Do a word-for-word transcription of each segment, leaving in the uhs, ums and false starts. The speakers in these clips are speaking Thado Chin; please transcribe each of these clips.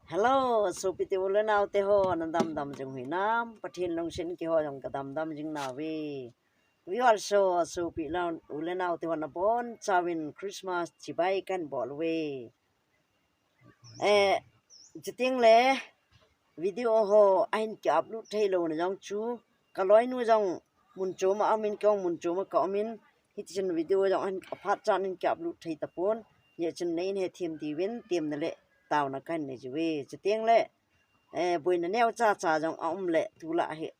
Hello, sopite u le naote ho, nadamdam jing hinam? Pathen lungset in keiho jong kadamdam jing nauve. Viewers ho, sopi u le naote ho, nabonchauvin Christmas chibai kahin bol uve. Eh, chuteng le video ho ahin ki upload thei louna jong chu, kaloinu jong mun chom a aumin, kei jong mun chom a ka aumin, hitichun video jong ahin, aphat chan ahin ki upload thei tapon. Hijeh chun neihin hethem diuvin temna le taona kahin nei uve. Chuteng le, eh, boina neocha cha jong aum le, tulai hi,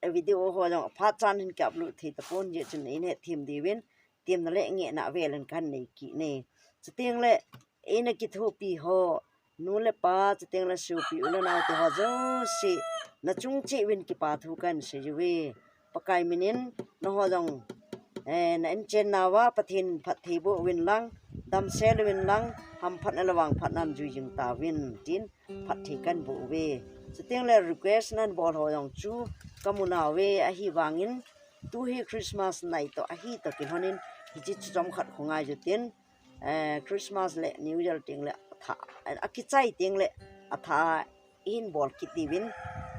eh, video ho jong aphat chan ahin ki upload thei tapon. Hijeh chun neihin hethem diuvin temna le ngehna avel in kahin nei kit e. Chuteng le, eina kithopi ho, nu le pa, chuteng le sopi u le naote ho jouse, nachung cheh uvin kipa thu kahin sei uve. Pakai min in nangho jong, eh, na inchen nauva Pathen phattheiboh uvin lang, damsel uvin lang, hamphatna le vangphatnan jui jing tauvin, tin phatthei kahin boh uve. Chuteng le request nahin bol ho jong chu kamu nauve, ahivangin tu hi Christmas nai toh ahi toh kilhonin, hiche chu chomkhat khongai utin, eh, Christmas le New Year teng le atha, akichai teng le atha ihin bol kit diuvin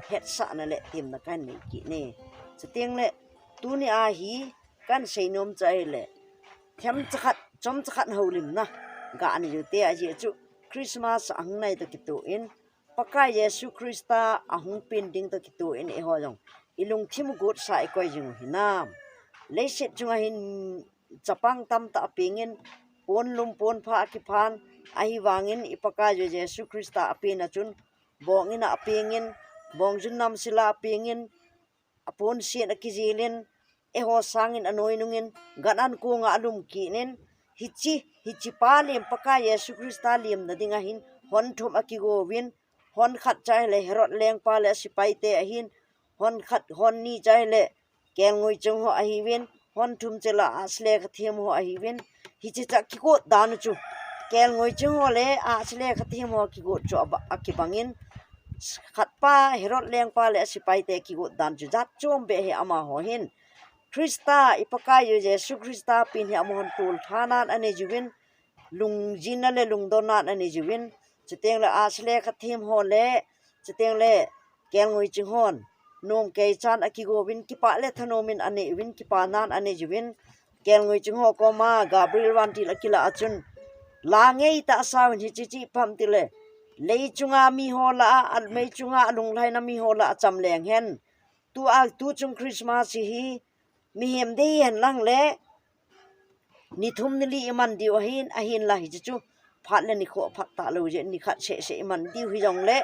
hetsahna le temna kahin nei kit e. Chuteng le, tuni a hi kahin seinom chu ahile, themcha khat, chomcha khat houlimna ga nei ute, ajeh chu Christmas ahung nai toh kitoh in, Pakai Jesu Christa ahung pen ding toh kitoh in eiho jong ilungthim u gotsa ikoi jing u hinam? Leiset chunga hin chapang tamtah apengin, ponlum ponpha akiphan, ahivangin i Pakaiyu Jesu Christa apen a chun, bong in a apengin, bongjun namsel a apengin, aponset a akijelin, eiho sangin anoinungin, gan an konga alum kit in, hiche, hiche pa lem, Pakai Jesu Christa lemna dinga hin, hon thum akigouvin, hon khat chu ahile Herod lengpa le asepaite ahin, hon khat, hon ni chu ahile kelngoi ching ho ahiuvin, hon thum chu la ahsi le khathem ho ahiuvin, hiche chu akigot dan u chu, kelngoi ching ho le ahsi le khathem ho akigot chu aba-, akibangin, khatpa Herod lengpa le asepaite akigot dan chu jat chom beh ahi. Amaho hin Christa, i Pakaiyu Jesu Christa pen hi amahon tolthanan anei jiuvin, lungjinna le lungdonnan anei jiuvin, chuteng le ahsi le khathem ho le, chuteng le kelngoi ching hon, nom keichan akigouvin, kipah le thanom in anei uvin, kipanan anei jiuvin, kelngoi ching ho koma Gabriel vantil akilah a chun, la ngeitah asauvin, hiche chu ipi ham itile, lei chunga miho lah a, mei chunga alunglhaina miho lah a chamleng hen. Tu a, tuchung Christmas hi, mihem dei hen lang le, ni thum ni li iman diu ahin, ahinla hiche chu phat le nikho aphat talou jeh in, ni khat seh seh iman diu hijongle,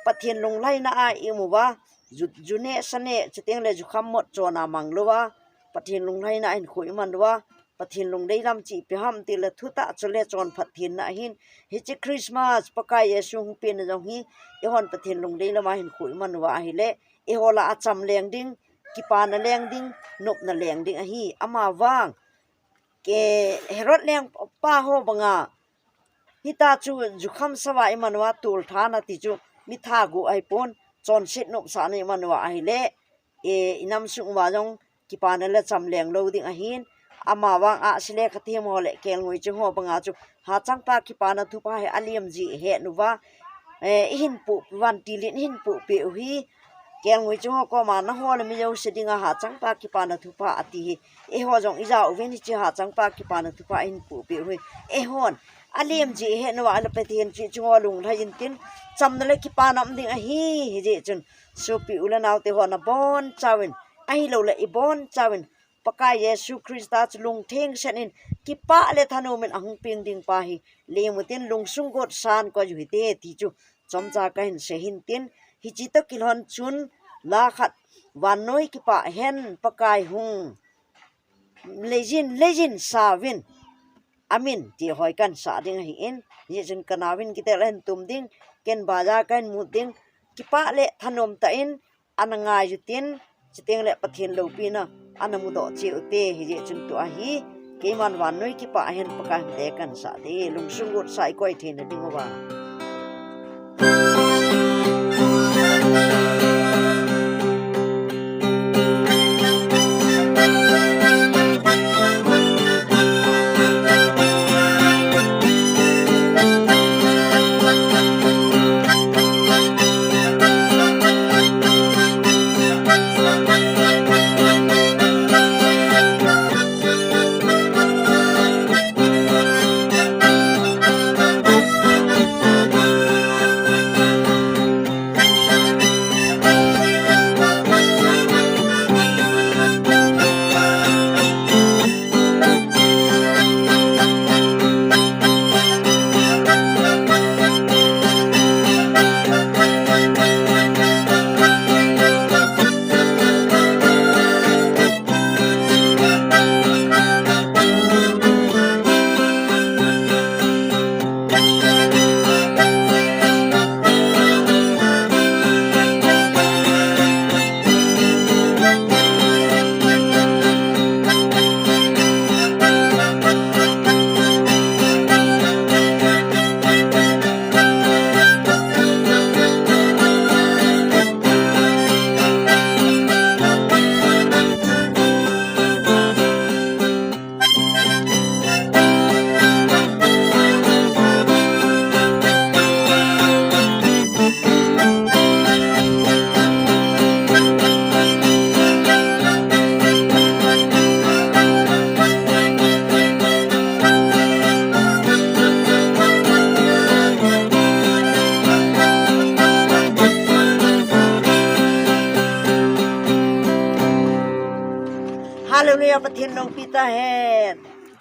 Pathen lunglhaina a i um uva, ju, ju neh sa neh, chuteng le jukham mot chon a mang louva, Pathen lunglhaina a hinkho iman uva, Pathen lungdei lam chu ipi ham itile, thutah chule chonphat thenna ahin, hiche Christmas, Pakai Jesu hung penna jong hi, eihon Pathen lungdei lama hinkho iman uva ahile, eiho lah a chamleng ding, kipana leng ding, nopna leng ding ahi. Amavang, ke Herod lengpa ho banga, hitia chu jukham sava iman uva, tolthana ti chu mi thagu ahipon, chonset nopsahna iman uva ahile, e, inam sung uva jong kipana le chamleng lou ding ahin, amavang ahsi le khathem ho le kelngoi ching ho banga chu hachangpa kipana thupha hi alem jeh ihet uva, e, ihin pohpeh, vantil in ihin pohpeh u hi, kelngoi ching ho koma nangho le mi jouse dinga hachangpa kipana thupha ati hi, eiho jong ija uvin hiche hachangpa kipana thupha ihin pohpeh u hi, eihon alem jeh ihet uva, ahile Pathen chu ichung uva lunglhai intin, chamna le kipana um ding ahi. Hijeh chun, sopi u le naote ho, nabonchauvin, ahiloule ibonchauvin, Pakai Jesu Christa chu lungtheng set in, kipah le thanom in ahung peng ding pa hi lem utin, lungsung gotsan koi u hite ti chu chomcha kahin sei hintin, hiche toh kilhon chun la khat, vannoi kipah hen, Pakai hung leijin, leijin sauvin, amin ti hoi kahin sah ding ahin, hijeh chun kanaovin kitel ahin tum ding, ken baja kahin mut ding, kipah le thanom tah in ana ngai utin, chuteng le Pathen loupina ana mudoh cheh ute, hijeh chun tua hi, keiman vannoi kipah hen Pakai hung te kahin sah te, lungsung gotsa ikoi theina diuva. Pathen lungpi tahen.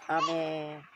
Amen.